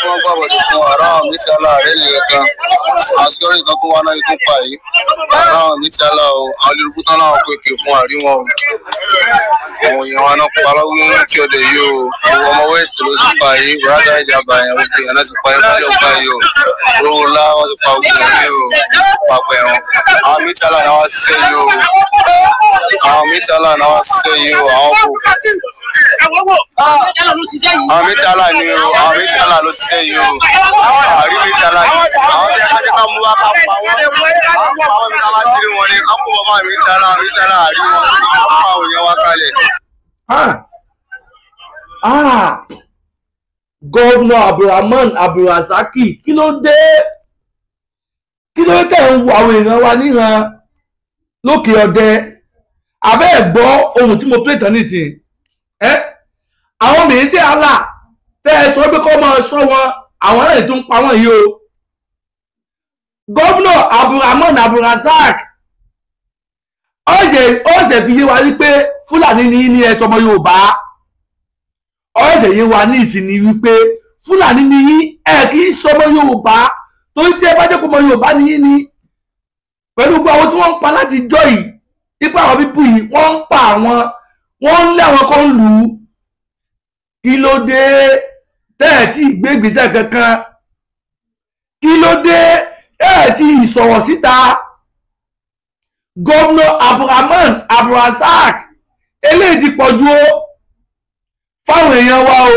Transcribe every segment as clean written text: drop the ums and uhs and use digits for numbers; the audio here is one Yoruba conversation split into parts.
Tí wọ́n gbàbọ̀dé fún ará àwọn mítí aláàrẹ nìyẹn kan. Àwọn security tán tó wá náà ikú pa yìí. Ará àwọn mítí alá o, àwọn olórúkú tán láwọn kó èké fún àríwọ̀n o. Àwọn èèyàn wa náà pa lọ́wọ́ tí ọdẹ yìí o. Owó ọmọ West ló ti pa yìí. Bùrọ̀dá ìjàmbá yẹn gbogbo èèyàn náà ti pa yín lọ́jọ́ pa yìí o. Rówó ńlá wọ́n ti pa gbogbo èèyàn yìí o. Papọ̀ ẹ̀wọ̀n. Àwọn mítí alá náà wá ṣiṣẹ́ yìí o. Àwọn mítí alá náà wá ṣiṣẹ́ yìí o. Àwọn kò. Àwọn mítí alá ni o. Àwọn mítí alá ló ṣiṣẹ́ yìí o. Àrí mítí alá ni. Àwọn tí a ká jẹ́ ká mú wá ká pa wọ́n. Àwọn mítí alá ti rí wọn ni. Á kó bọ́ mítí alá, mítí alá àrí wọn. Á pa àwọn èèyàn wá kalẹ̀. Gómìnà Abdulrahman Abdulrasaki, kí ló dé? Kí ló tẹ̀ ń wo àwọn èèyàn wa níran lókè ọdẹ? Abẹ́ ẹ̀ gbọ́ ohun tí mo play tán nísìnyí. Àwọn mìíràn tí a là tẹ́ ẹ sọ pé kọ́ máa sọ wọn, àwọn náà tún pa wọ́n yìí o. Gómìnà Abdulrahman Abdulrasaq ọ̀sẹ̀ fi yé wa wípé Fúlàní ní ní ẹ̀sọ́ ọmọ Yorùbá. Ọ̀sẹ̀ yé wa ní ìsinmi wípé Fúlàní ní yín, ẹ̀ kì í sọmọ Yorùbá. Torí tí ẹ bá jẹ́ pé ọmọ Yorùbá ní yín ni, pẹ̀lú gbogbo àwọn tí wọ́n ń pa láti jọ́ yìí, nípa àwọn pípù yìí wọ́n ń pa àwọn, wọ́n ń lé àwọn kan lù ú. Kí ló dé tẹ́ ẹ̀ tí ì gbé ìgbésẹ̀ kankan? Kí ló dé tẹ́ ẹ̀ tí ì sọ̀rọ̀ síta? Gómìnà Abdulrahman Abdulrasaq, eléyìí ti pọ̀ ju o fáwọn èèyàn wa o.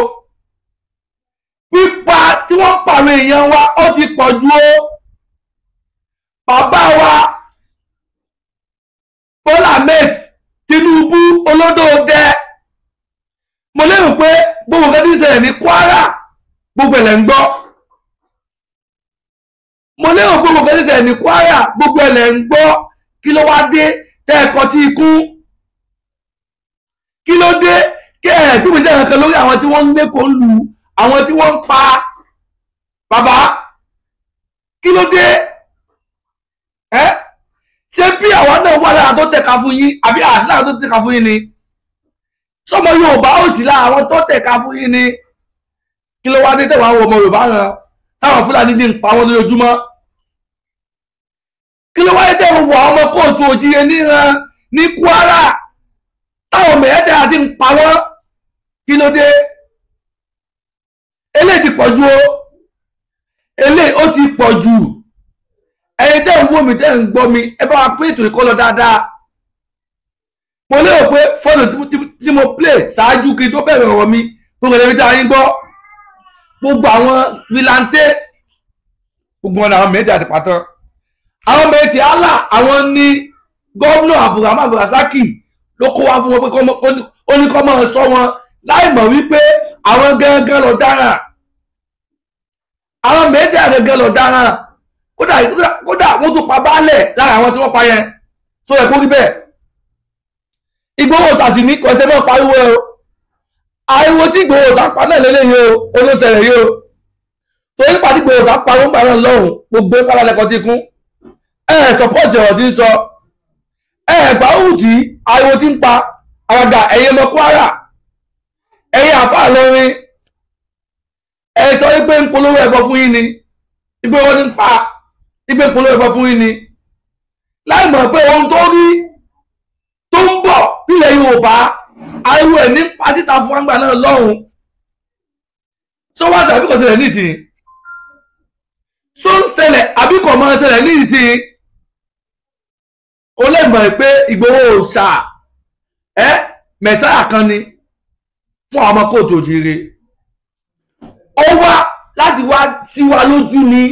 Pípa tí wọ́n pa àwọn èèyàn wa ó ti pọ̀ ju o. Bàbá wa Bọ́lá Ahmed Tinubu olódòdẹ, mo lérò pé gbogbo nǹkan tí ń ṣẹlẹ̀ ní Kwara gbogbo ẹ̀ lẹ̀ ń gbọ́. Mo lérò pé gbogbo nǹkan tí ń ṣẹlẹ̀ ní Kwara gbogbo ẹ̀ lẹ̀ ń gbọ́. Kí ló wá dé tẹ́ ẹ kọtí ikú? Kí ló dé kẹ́ ẹ gbígbèsè kankan lórí àwọn tí wọ́n ń lé kó ń lu, àwọn tí wọ́n ń pa? Bàbá, kí ló dé? Ẹ ṣé bí àwa náà wà lára tó tẹ̀ka fún yín, àbí àti lára tó tẹ̀ka fún yín ni? Sọmọ Yorùbá ó sì lára àwọn tó tẹ̀ka fún yín ni? Kí ló wá dé tẹ̀wá àwọn ọmọ Yorùbá ràn táwọn Fúlàní ní ń pa wọn lójoojúmọ́? Kí ló wáyé tẹ̀ wọ ọmọ kóòtù òjìye níran ní Kwara táwọn mẹ̀ẹ́tẹ̀ àti ń pa wọ́n? Kí ló dé? Eléyìí ti pọ̀ jù o. Eléyìí ó ti pọ̀ jù. Ẹ̀yin tẹ́ ń wò mí, tẹ́ ń gbọ́ mi, ẹ bá wa pín ètò ìkọlọ dáadáa. Mo lérò pé fóònù tí mo play ṣáájú kí n tó bẹ̀rẹ̀ ọ̀rọ̀ mi, gbogbo ẹ̀rọ tí a yín gbọ́, gbogbo àwọn vilante, gbogbo wọn làwọn mẹ̀ẹ́tẹ̀ àti pàtàn. Àwọn mẹ̀ẹ́tẹ̀ Allah, àwọn ní gómìnà Abdulrahman Abdulrasaki ló kó wá fún wọn pé ó ní kó máa sọ wọn, láì mọ̀ wípé àwọn gangan lọ dáràn. Àwọn mẹ̀ẹ́tẹ̀ gangan lọ dáràn. Kódà wọ́n tún pa baálẹ̀ lára àwọn tí wọ́n pa yẹn. Sọ yẹ kó rí bẹ́ẹ̀. Ìgbòho sàṣì ní kọ̀ọ̀sẹ̀ náà pariwo o. Ariwo tí Ìgbòho sà pa náà lélẹ́yìí o, olóṣèlè yìí o. Torí pàdé Ìgbòho sà pariwo ń pa náà lọ́hùn, gbogbo ìpalẹ̀ ti kún. Ẹ sọpọ́ọ̀tì ọ̀rọ̀ tí ń sọ. Ẹ gbà ó tí ariwo tí ń pa. Àgàgà ẹ̀yin ọmọ Kwara, ẹ̀yin àfáà lọ́rin, ẹ sọ wípé ń polówó ẹbọ fún yín ni, wípé wọ́n ti ń pa, wípé ń polówó ẹbọ fún yín ni, láì mọ̀ pé ohun tó rí tó ń bọ̀ nílẹ̀ Yorùbá, ariwo ẹ̀ ní pa síta fún àgbà náà lọ́hùn. Sọ wá sí àbí kò ṣẹlẹ̀ nísìnyí? Sọ ń ṣẹlẹ̀ àbí kò máa ṣẹlẹ̀ nísìnyí? Ó lè mọ̀ pé Ìgbòho òòṣà ẹ mẹ̀sáyà kan ni fún àwọn ọmọ kóòtù òjìire. Ó wá láti wá sí wa lójú ni.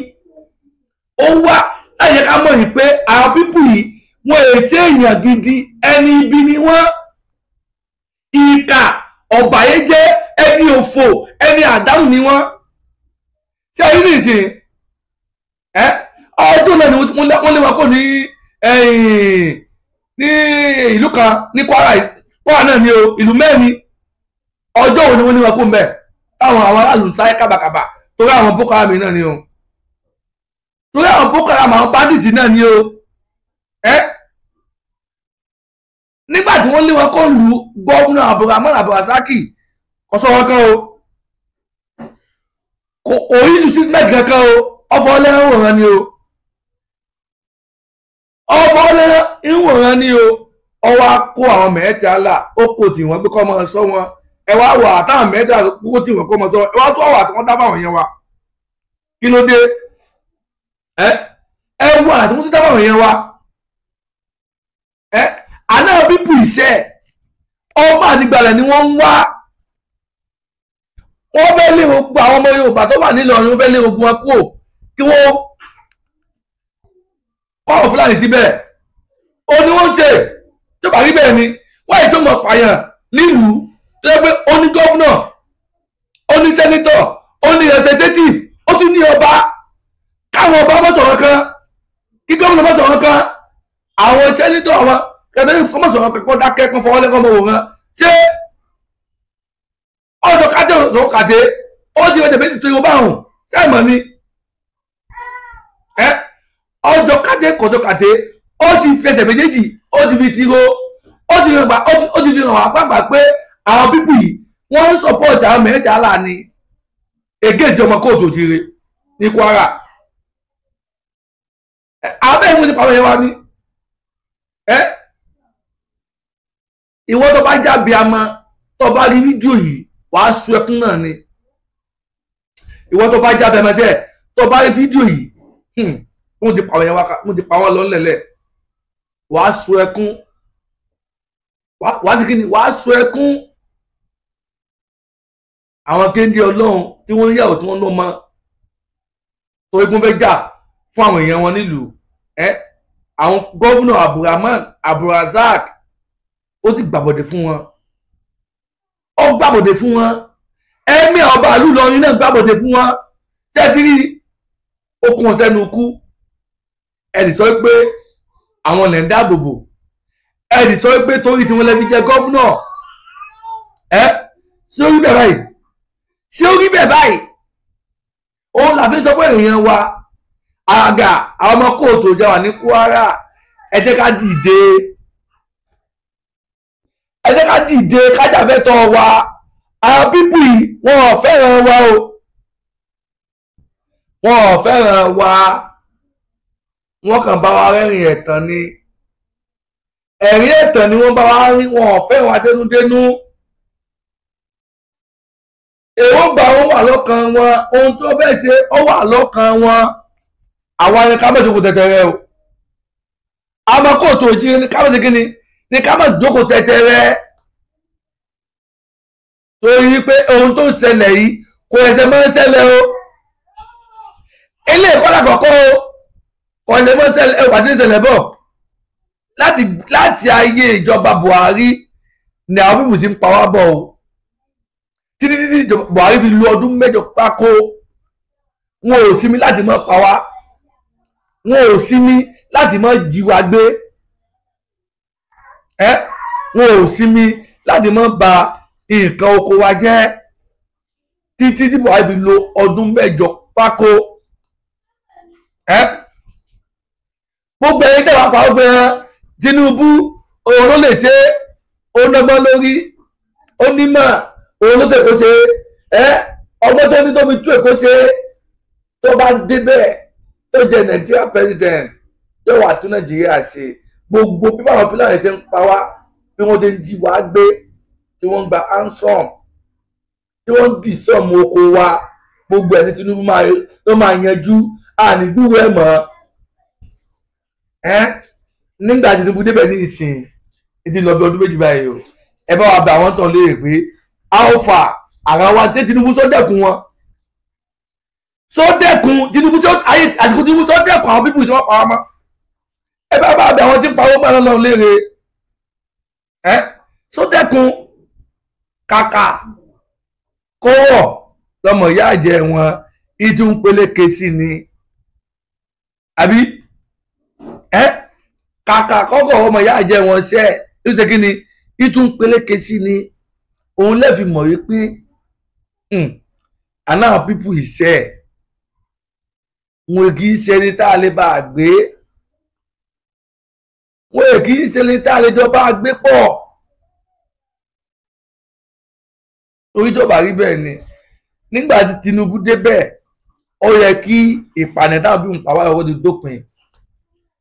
Ó wá láti jẹ́ ká mọ̀ yìí pé àwọn pípù yìí wọ́n è ṣe èèyàn gidi, ẹni ibi ni wọ́n. Ìkà, ọ̀bàyéjẹ́, ẹni òfò, ẹni àdánù ni wọ́n. Ṣé ayé nìsín? Ẹ ọdún náà ni wọ́n lé wọn kò ní ìlú kan ní Kwara, Kwara náà ni o, ìlú mẹ́rin. Ọjọ́ wo ni wọ́n ní wọn kó mbẹ́? Táwọn àwọn aráàlú ń sáré kábàkàbà torí àwọn Boko Haram náà ni o. Torí àwọn Boko Haram, àwọn bandits náà ni o. Ẹ nígbà tí wọ́n lé wọn kó lu gómìnà Abdulrahman Abdulrasaki, kò sọ wọn kan o. Kò Kò issue statement kankan o, ọfọ ọlẹ́rán wòran ni o, ọfọ ọlẹ́rán ìwòran ni o. Ọwọ́ á kó àwọn mẹ́ta là ó kò tì wọ́n pé kọ́ máa sọ wọn. Ẹ wá wà táwọn mẹ́ta kó tì wọ́n kọ́ máa sọ wọn. Ẹ wá tó wà tí wọ́n dá fáwọn yẹn wa. Kí ló dé? Ẹ ẹ wà tí wọ́n dá fáwọn yẹn wa. Ẹ àná bíbù iṣẹ́ ọmọ àdìgbàlẹ̀ ni wọ́n ń wá. Wọ́n fẹ́ lé gbogbo àwọn ọmọ Yorùbá tó wà nílọrin, wọ́n fẹ́ lé gbogbo wọn kúrò kí wọ́n kọ́ àwọn Fúlàní síbẹ̀. Ó ní wọ́n ń ṣe tó bá rí bẹ́ẹ̀ ni wọ́n yìí tó mọ̀ pààyàn nílùú tó yẹ pé ó ní gómìnà, ó ní sẹ́nítọ̀, ó ní representative, ó tún ní ọba. Káwọn ọba mọ̀ sọ̀rọ̀ kan, kí gómìnà mọ̀ sọ̀rọ̀ kan, àwọn sẹ́nítọ̀ àwọn representative mọ̀ sọ̀rọ̀ kan, kó dákẹ́, kó fọwọ́ lẹ́kọ̀ọ́ mọ̀ wòran. Ṣé ọjọ́ kàdé ọjọ́ kàdé ó ti ọjọ́ méjì tó yọ báwọn sẹ́ẹ̀mọ̀ ni? Ọjọ́ kàdé kọjọ́ kàdé ó ti fẹsẹ̀ méjèèjì, ó ti fi tiro, ó ti fi hàn wá pàápàá pé àwọn pípù yìí wọ́n ń sọpọ́ọ̀tì àwọn mẹ́ta aláàní ègèsì ọmọ kóòtù òjìire ní Kwara. Abẹ́ ìwé ti pàwọn yẹn wá ní. Ìwọ tó bá jábí amọ tó bá rí fídíò yìí wàá sun ẹkún náà ni. Ìwọ tó bá jábí amọ sẹ tó bá rí fídíò yìí, wọ́n ti pàwọn yẹn wá, wọ́n ti pa wọ́n lọ ńlẹ̀lẹ̀, wàá sun ẹkún, wàá sì kí ni, wàá sun ẹkún. Àwọn kéńdé Ọlọ́run tí wọ́n níyàwó tí wọ́n lọ́ mọ́ tó egun fẹ́ jà fún àwọn èèyàn wọn nílùú. Àwọn gómìnà Abdulrahman Abdulrazak ó ti gbàbọ̀dé fún wọn, ó gbàbọ̀dé fún wọn. Ẹ̀mí ọba ìlú Ìlọrin náà gbàbọ̀dé fún wọn. Tẹ́tí rí okùn ọ̀sẹ́nu kú. Ẹ̀dì sọ pé àwọn lè ń dáàbòbò, ẹ̀dì sọ pé torí tí wọ́n lè fi jẹ gómìnà. Ṣé ó rí bẹ́ẹ̀ báyìí? Ṣé ó rí bẹ́ẹ̀ báyìí? Òun là fi sọ pé èèyàn wa àgà àwọn ọmọ kóòtù ìjà wà ní Kwara, ẹ jẹ́ ká dìde, ẹ jẹ́ ká dìde kájàfẹ́tọ̀ wa. Àwọn pípù yìí wọn ò fẹ́ràn wa o, wọn ò fẹ́ràn wa, wọ́n kàn bá wa rẹ́rìn ẹ̀tàn ni, ẹ̀rín ẹ̀tàn ni wọ́n bá wa rí, wọn ò fẹ́ràn wa dénúdénú. Èròǹgbà wọn wà lọ́kàn wọn, ohun tó fẹ́ ṣe ó wà lọ́kàn wọn. Àwa ni ká má jókòó tẹ̀tẹ̀rẹ̀ o, àmọ́ kóòtù òjìrì ni ká má ṣe kí ni, ni ká má jókòó tẹ̀tẹ̀rẹ̀, torí pé ohun tó ń ṣẹlẹ̀ yìí kò ẹsẹ̀ máa ń ṣẹlẹ̀ o. Ilé ìkọ́lá kọ̀ọ̀kan o, kò ẹsẹ̀ máa ń ṣẹlẹ̀ ẹ wà tí ń ṣẹlẹ̀ bọ̀ láti ayé ìjọba Buhari ni àwọn bíbù ti ń pa wá bọ̀ o, títí títí Buhari fi lu ọdún mẹ́jọ pákó. Wọn ò sinmi láti máa pa wá, wọn ò sinmi láti máa jí wa gbé, wọn ò sinmi láti máa bà nǹkan oko wa jẹ́, títí tí Buhari fi lo ọdún mẹ́jọ pákó. Gbogbo ẹni tẹ́wàá pa ọgbẹ́ hàn Tinubu òun ló lè ṣe, ó nọgbọ́n lórí, ó nímọ̀, òun ló tẹ̀kọ́ ṣe. Ọgbọ́n tó ní tó fi tú Èkó ṣe, tó bá débẹ̀ tó jẹ Nàìjíríà president yóò wà tún Nàìjíríà ṣe. Gbogbo bí báwọn Fúlàní ṣe ń pa wá, bí wọ́n ti ń jí wá gbé, tí wọ́n ń gba ransom, tí wọ́n ń dì sọ́ọ̀mù oko wa, gbogbo ẹni Tinubu ló máa yanjú, àní gbúrò ẹ̀ mọ́. Nígbà tí Tinubu débẹ̀ ní ìsìn ti lọ bí ọdún méjì báyìí o, ẹ bá wa bẹ àwọn tán léèrè pé alpha àrà wa tẹ Tinubu sọdẹkùn wọn, sọdẹkùn Tinubu sọ ayé àsìkò Tinubu sọdẹkùn àwọn bíbù tí wọ́n pa wá mọ́. Ẹ bá bá bẹ àwọn tí ń pa owó mọ́ lọ́nà léèrè sọdẹkùn kàkà kọ́wọ̀ lọmọ ìyá àjẹ wọn ìtún peléke sí ni àbí kàkà kọ́kọ́ ọmọ ìyá àjẹ wọn ṣe é ṣe kí ni ìtún peléke sí ni. Òun lẹ́fi mọ̀ wípé àná pípù ìṣe wọn kì í ṣe ẹni tá a lè bá a gbé, wọn kì í ṣe ẹni tá a lè jọ bá a gbé pọ̀. Orí tó bá rí bẹ́ẹ̀ ni nígbà tí Tinubu débẹ̀ Ó yẹ kí ìpànìyàn táwọn bí ń pa wáyé owó ti dópin.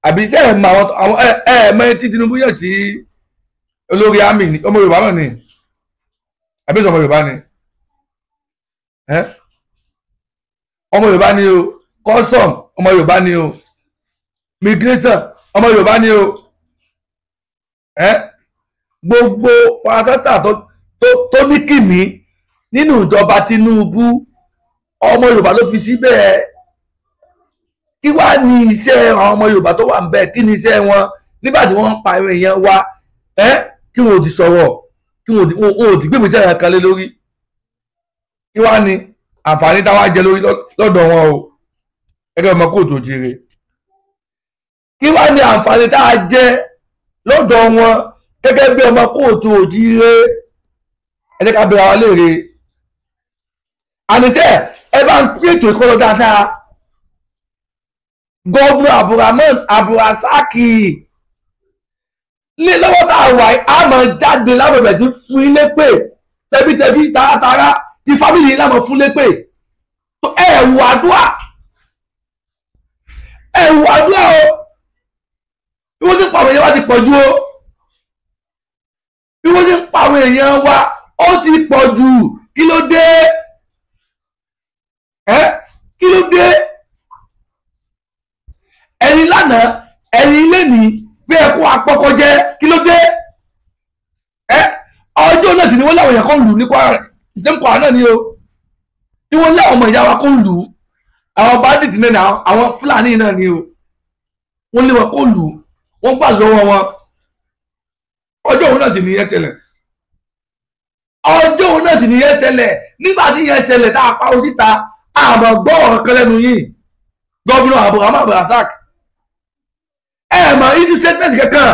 Àbí ṣé ẹ̀ mọ àwọn ẹ̀ mọ tí Tinubu yàn sí olórí àmì ni? Ọmọ Yorùbá náà ni, àbí ìsọmọ Yorùbá ni? Ọmọ Yorùbá ni o. Custom ọmọ Yorùbá ni o. Migration ọmọ Yorùbá ni o. Gbogbo parasata tó ní kìmí nínú ìjọba Tinubu, ọmọ Yorùbá ló fi síbẹ̀. Kí wá ní iṣẹ́ àwọn ọmọ Yorùbá tó wà ń bẹ̀? Kí ni iṣẹ́ wọn nígbà tí wọ́n ń pa àwọn èèyàn wa? Kí wọn ò ti sọ̀rọ̀, kí wọn ò ti gbé ìgbésẹ̀ kan lé lórí. Kí wá ní àǹfààní táwa jẹ lórí lọ́dọ̀ wọn o, gẹ́gẹ́ ọmọ kóòtù òjìrè? Kí wá ní àǹfààní táwa jẹ lọ́dọ̀ wọn gẹ́gẹ́ bí ọmọ kóòtù òjìrè? Ẹ jẹ́ ká bẹ̀rẹ̀ wa léèrè. Àníṣe ẹ bá ń pín ètò ìkọlọ dáadáa. Gọ́vnà Abdulrahman Abdulrasaki ní lọ́wọ́ tá a wà, á máa jáde lábẹ̀bẹ̀ tí fún ilé pè tẹbítẹbí taratara tí fámìlì yìí láwọn fún lépè. Ẹ wù àdúrà, ẹ wù àdúrà o. Bí wọ́n ti ń pa àwọn èèyàn wa ti pọ̀ jù o. Bí wọ́n ti ń pa àwọn èèyàn wa ó ti pọ̀ jù. Kí ló dé? Kí ló dé? Ẹni lánàá, ẹni lẹ́ni bí ẹ kó apọ́kọ jẹ, kí ló dé? Ọjọ́ náà sì ni wọ́n láwọn èèyàn kan lù ní Kwara, ìsẹ́m Kwara náà ni o, tí wọ́n láwọn ọmọ ìyá wa kó lù. Àwọn bandit náà ni, àwọn Fúlàní náà ni o. Wọ́n lé wọn kó lù, wọ́n gbà lọ́wọ́ wọn. Ọjọ́ òun náà sì ni yẹn ṣẹlẹ̀. Ọjọ́ òun náà sì ni yẹn ṣẹlẹ̀. Nígbà tí yẹn ṣẹlẹ̀ tá a pa ó síta, àmọ́ gbọ́ ọ̀rọ̀ kan lẹ́nu yìí, Gọ́vnà Abdulrahman Abdulrasaq. Ẹ mọ̀ issue statement kankan,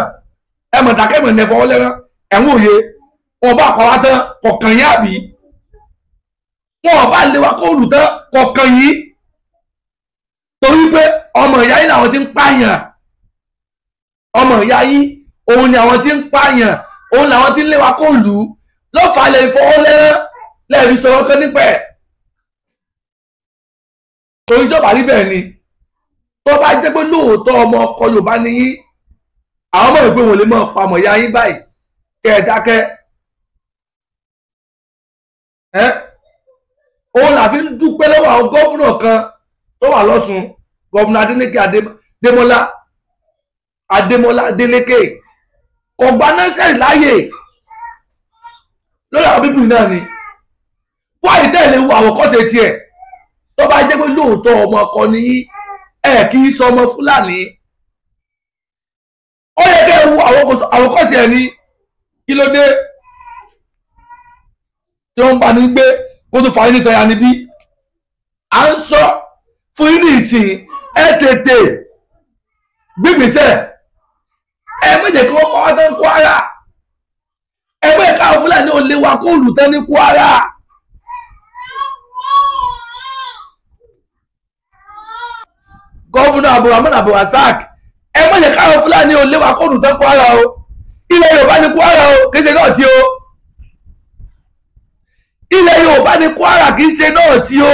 ẹ mọ̀ dákẹ́, mọ̀ nẹ̀fọ́ lẹ́rán ẹ̀wọ̀n òye. Wọn bá pa wá tán kọ̀ọ̀kan yín, àbí wọn bá lé wa kóòlù tán kọ̀ọ̀kan yín, torí pé ọmọ ìyá yín làwọn ti ń pààyàn. Ọmọ ìyá yín òun ni àwọn ti ń pààyàn, òun làwọn ti ń lé wa kóòlù lọ́fà lè fọwọ́ lẹ́rán lẹ́ẹ̀rí sọ̀rọ̀ kan nípa ẹ̀. Torí sọ̀bà rí bẹ́ẹ̀ ni, tó bá jẹ́ pé lóòótọ́ ọmọ ọkọ Yorùbá ni yín, àwọn ọmọ ìpín wọn lè mọ̀ pa ọmọ ìyá yín báyìí kẹ́ ẹ dákẹ́. Òun là fi ń dúpẹ́ lọ́wọ́ àwọn gọ́fúnà kan tó wà lọ́sùn, gọ́fúnà Adélékè Adémọ́lá, Adémọ́lá Adélékè kò gba nọ́ọ̀sẹ̀ láàyè lórí àwọn bíbí náà ni. Wáyé tẹ̀lé wo àwòkọ́ṣe tiẹ̀. Tó bá jẹ́ pé lóòótọ́ ọmọ ọkọ ni yín, ẹ kì í sọ ọmọ Fúlàní, ó yẹ kẹ́ ẹ wo àwòkọ́ṣe ẹ̀ ní. Kí ló dé tí wọ́n ń bá ní gbé kó tó fa yín nítorí níbí? À ń sọ fún yín ní ìsìn, ẹ tètè gbígbèsè. Ẹ méje kí wọ́n kọ́ wá tán Kwara. Ẹ méje káwọn Fúlàní ò lè wa kó lù tán ní Kwara. Gọ́vùnà Abdulrahman Abdulrasaq, ẹ méje káwọn Fúlàní ò lè wa kó lù tán Kwara o. Ilẹ̀ Yorùbá ní Kwara o, kì í ṣe náà tí o. Ilẹ̀ Yorùbá ní Kwara, kì í ṣe náà tí o.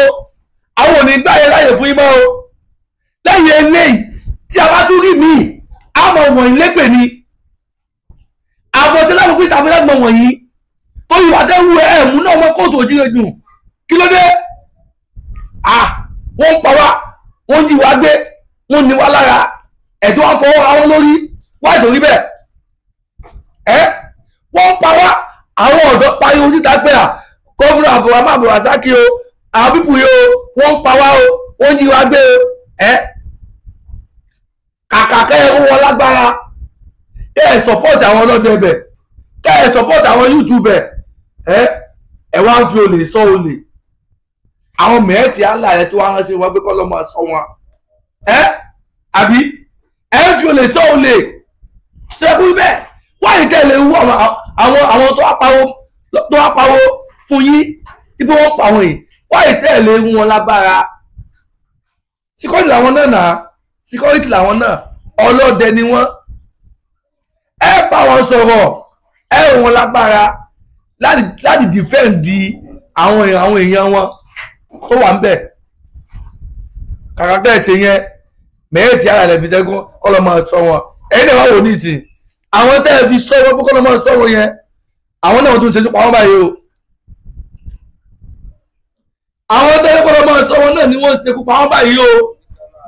Àwọn ò ní gbà yẹn láyè fún yín mọ́ o. Lẹ́yìn eléyìí tí a bá tún rí míì, àmọ́ wọ̀nyí lépè ni àfọ̀tí láwọn pínta fún ẹgbọ̀n wọ̀nyí tó yìí wà tẹ́wù ẹ̀mú náà mọ́ kóòtù òjìrè jù. Kí ló dé? Wọ́n ń pa wá, wọ́n ń jí wá gbé, wọ́n ní wá lára, ẹ̀tọ́ wá fọwọ́ ra wọn lórí wá ìtòrí bẹ́ẹ̀. Ẹ́ wọ́n ń pa wá, àwọn ọ̀dọ́ pariwo síta pé à gómìnà Abdulrahman Abdulrasaq o, àwọn pípù yìí o, wọ́n ń pa wá o, wọ́n ń jí wá gbé o. Ẹ́ kàkà kẹ́ ẹ wọn lágbára, kẹ́ ẹ support àwọn ọlọ́dẹ bẹ̀, kẹ́ ẹ support àwọn YouTube ẹ̀. Ẹ wá ń fi olè sọ olè. Àwọn mẹ́ẹ̀tì aláàrẹ tó wá ránṣẹ́ wọn pé kọ́ lọ́ máa sọ wọn. Ẹ àbí ẹ ń fi olè sọ olè ṣe kú bẹ́ẹ̀? Wáyé kẹ́ ẹ lè wú àwọn tó wá pawó fún yín ibi wọ́n pa àwọn yìí, wáyé tẹ́ ẹ lè wú wọn lágbára? Security làwọn náà nà, security làwọn náà, ọlọ́dẹ ni wọ́n. Ẹ bá wọn sọ̀rọ̀, ẹ rò wọn lágbára láti defend àwọn èèyàn wọn tó wà ń bẹ̀. Kàkà bẹ́ẹ̀ ti yẹn mẹ́ẹ̀tì ara rẹ̀ fi jẹ́gún kọ́ lọ́ máa sọ wọn. Ẹ̀yin náà wá wò ní ìsìn àwọn tẹ́ ẹ fi sọ wọn kọ́ lọ́ máa sọ wọn yẹn, àwọn náà tún ṣe sí pa wọ́n báyìí o. Àwọn tẹ́ ẹ kọ́ lọ́ máa sọ wọn náà ni wọ́n ń ṣekú pa wọ́n báyìí o.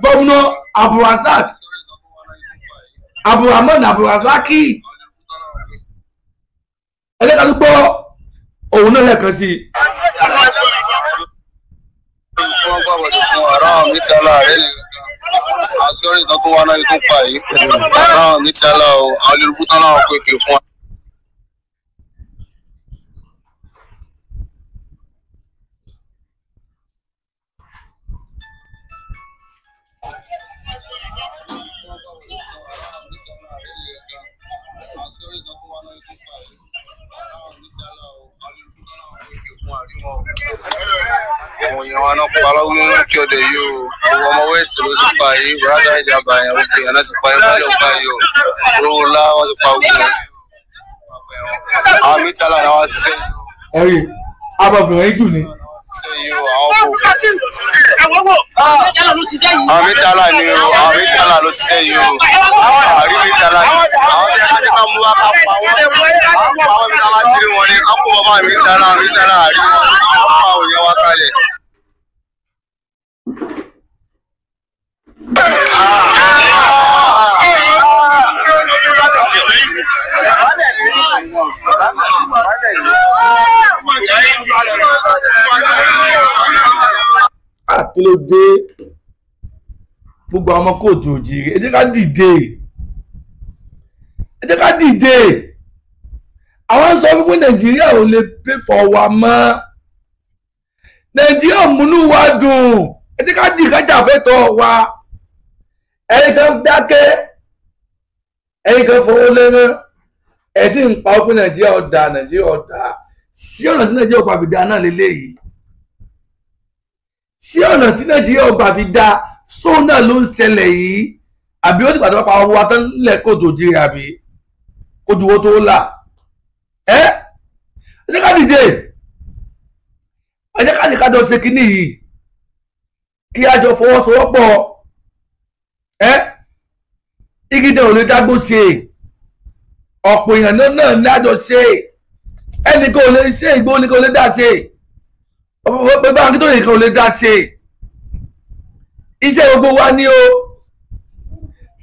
Gómìnà Abdulrasaq Abdulrahman Abdulrasaki, ẹlẹ́ka tó gbọ́ òun náà lẹ́ẹ̀kan sí i. Wọ́n gbàbọ̀dé fún ará àwọn mi ti aláàárẹ̀ nìkan. Àwọn security tán tún wá náà tún pa yìí. Ará àwọn mi ti alá o, àwọn olùkú tán láwọn pé kè fún wa. Àwọn èèyàn wa náà pa lọ́wọ́ kí ọdẹ yìí o. Gbogbo ọmọ west ló ti pa yìí, bùrọ̀dá ìjàmbá yẹn gbogbo èèyàn náà ti pa yìí, wọ́n pa yìí o. Olówó ńlá wọ́n ti pa gbogbo yìí o. Àwọn mítàlá náà wá ṣiṣẹ́ yìí o. Ẹ̀rí abọ̀fìnrin yìí jù ni. Ṣiṣẹ́ yìí o, àwọn kò. Àwọn mítàlá ni o, àwọn mítàlá ló ṣiṣẹ́ yìí o. Àrí mítàlá ni àwọn tí a ti ká mú wa ká pa wọ́n. Àwọn mítàlá ti rí wọn ni, a kó bàbá mítàlá, mítàlá àrí wọn. Wọ́n pa àwọn èèyàn wa kalẹ̀. Kí ló dé? Gbogbo àwọn ọmọ kóòtù òjìrì, ẹ jẹ́ ká dìde, ẹ jẹ́ ká dìde. Àwọn sọ fún pé Nàìjíríà ò lè pè fọ wa mọ́, Nàìjíríà ò múnú wa dùn, ẹ jẹ́ ká dìde ká jà fẹ́tọ̀ wa. Ẹ̀yin kan dákẹ́, ẹ̀yin kan fọwọ́ lẹ́rán, ẹ̀ sì ń pa ó pé Nàìjíríà ò dáa, Nàìjíríà ò dáa. Sí ọ̀nà tí Nàìjíríà ò pàbí dáa náà lélẹ́yìí, sí ọ̀nà tí Nàìjíríà ò gbà fi dáa sóun náà ló ń ṣẹlẹ̀ yìí. Àbí ó ti pàtó pa owó wa tán nílẹ̀ kóòtù òjìrì, àbí kójú owó tó là. Ẹ jẹ́ ká dìde, ẹ jẹ́ ká sì ká jọ ṣe kínní yìí, kí a jọ fọwọ́sowọ́pọ̀. Ẹ igi dẹ̀ ò lè dágbó ṣe, ọ̀pọ̀ èèyàn náà ní àjọ ṣe, ẹnìkan ò lè ṣe, Ìgbòho nìkan ò lè dá ṣe, bàbá Akíntóyè nìkan ò lè dá ṣe, iṣẹ́ gbogbo wa ní o.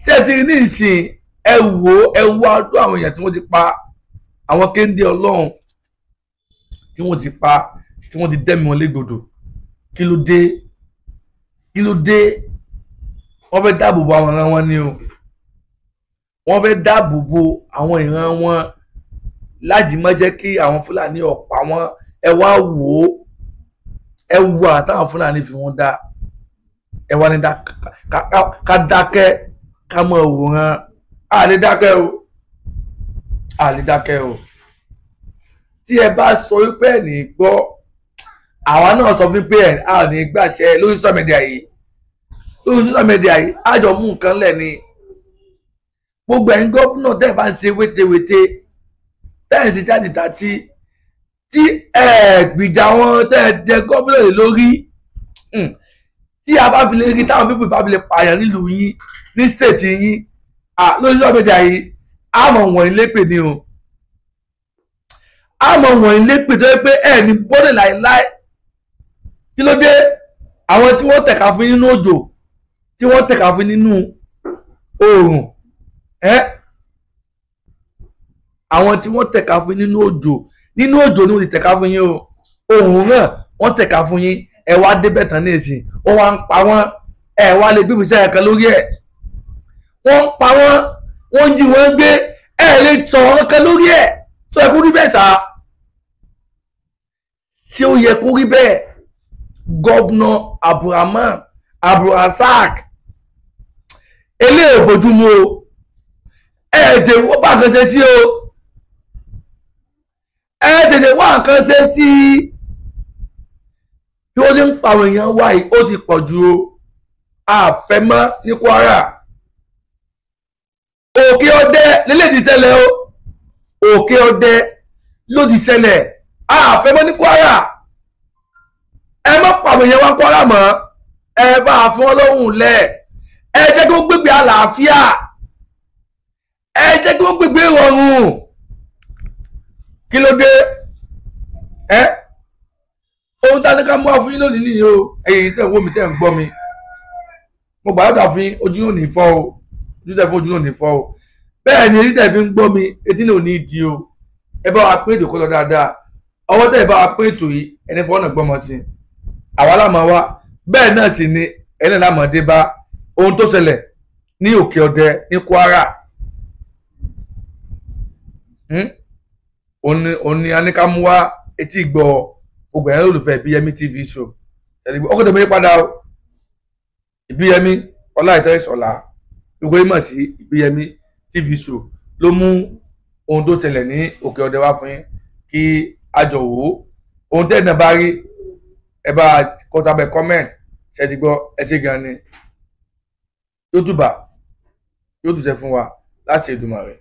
Ṣé ti rí ní ìsìn? Ẹ wò ó, ẹ wá ọdún àwọn èèyàn tí wọ́n ti pa, àwọn kéńdé Ọlọ́run tí wọ́n ti pa, tí wọ́n ti dẹ́mi wọn légbodò. Kí ló dé? Kí ló dé? Wọ́n fẹ́ dáàbò bo àwọn ìran wọn ni o. Wọ́n fẹ́ dáàbò bo àwọn ìran wọn láti má jẹ́ kí àwọn Fúlàní ọ̀pá wọn. Ẹ wá wò ó, ẹ wo àtàwọn Fúlàní fi wọn dá. Ẹ wá ní ká dákẹ́, ká mọ̀ wòran. A lè dákẹ́ o, a lè dákẹ́ o. Tí ẹ bá sọ wípé ẹ̀ ní gbọ́, àwa náà sọ wípé ẹ̀ a ní gbàṣẹ lórí social media yìí. Lórí social media yìí, a jọ mú nǹkan lẹ̀ ni. Gbogbo ẹ̀yin gómìnà tẹ́ ẹ bá ń ṣe wétewéte, tẹ́ ẹ̀ ń ṣe jáde tàtí, tí ẹ gbìjà wọn tẹ́ ẹ jẹ gómìnà lé lórí, tí a bá fi lè rí táwọn pípọ̀ bá fi lè pààyàn nílùú yín, ní stéètì yín, lórí social media yìí, a mọ̀ wọ̀nyí lépè ni o. A mọ̀ wọ̀nyí lépè tó yẹ pé ẹ ní bọ́dẹ̀ láéláé. Kí ló dé? Àwọn tí wọ́n tẹ̀ka fún nínú òjò, tí wọ́n tẹ̀ka fún nínú oòrùn, ẹ́ àwọn tí wọ́n tẹ̀ka fún nínú òjò, nínú òjò ni wọ́n ti tẹ̀ka fún yín o. Oòrùn náà wọ́n tẹ̀ka fún yín, ẹ wá débẹ̀ tán ní ìsìn, wọ́n wá ń pa wọ́n, ẹ wá lè gbé ìgbésẹ̀ kan lórí ẹ̀. Wọ́n ń pa wọ́n, wọ́n ń jí wọ́n gbé, ẹ lè sọ̀rọ̀ kan lórí ẹ̀. Sọ ẹ kó rí bẹ́ẹ̀ sá? Ṣé ó yẹ kó rí bẹ́ẹ̀? Gọ́vnà Abdulrahman Abdulrasaq, eléyìí bójúmu o. Ẹ tètè wá nǹkan ṣe sí o, ẹ tètè wá nǹkan ṣe sí. Bí wọ́n ṣe ń pa àwọn èèyàn wá yìí, ó ti pọ̀ ju o. Àfẹ́mọ́ ní Kwara, Òkè Ọdẹ lélẹ̀ ti ṣẹlẹ̀ o. Òkè Ọdẹ ló ti ṣẹlẹ̀. Àfẹ́mọ́ ní Kwara, ẹ má pa àwọn èèyàn wá Kwara mọ́. Ẹ bá a fún ọlọ́hùn lẹ̀, ẹ jẹ́ kí wọ́n gbégbé àlàáfíà, ẹ jẹ́ kí wọ́n gbégbé ìrọ̀rùn. Kí ló dé? Ẹ ohun tá a ní ká mú wá fún yín lónìí nìyí o. Ẹ̀yin tẹ́ ń wò mí, tẹ́ ń gbọ́ mi, mo gbàdúrà fún yín, ojú yóò ní fọ́ o, ojú tẹ́ fún ojú yóò ní fọ́ o. Bẹ́ẹ̀ ni etí tẹ́ fi ń gbọ́ mi, etí náà ò ní di o. Ẹ bá wa pín ètò kó lọ dáadáa. Ọwọ́ tẹ́ ẹ bá wa pín ètò yìí, ẹni fọwọ́nà gbọ́mọ sí àwa láàmú wa. Bẹ́ẹ̀ náà sì ni ẹni láàmú dé bá ohun tó ṣẹlẹ̀ ní Òkè Ọdẹ ní Kwara. Òun ni aníkàmú wá etí gbọ́ gbogbo ẹ̀rọ olùfẹ́ Ìbíyẹmí TV show. Ọkọ̀ tẹ̀mí padà o, Ìbíyẹmí Ọláìtẹ́ Ìṣọ̀lá, gbogbo yín mọ̀ sí Ìbíyẹmí TV show ló mú ohun tó ṣẹlẹ̀ ní Òkè Ọdẹ wá fún yín kí a jọ wò ó. Ohun tẹ́ ẹ̀ náà bá rí, ẹ bá kọ sábẹ́ comment. Ṣe ti gbọ́? Ẹ ṣe gan ni. Yóò túbà, yóò túṣe fún wa láti Èdùmàrè.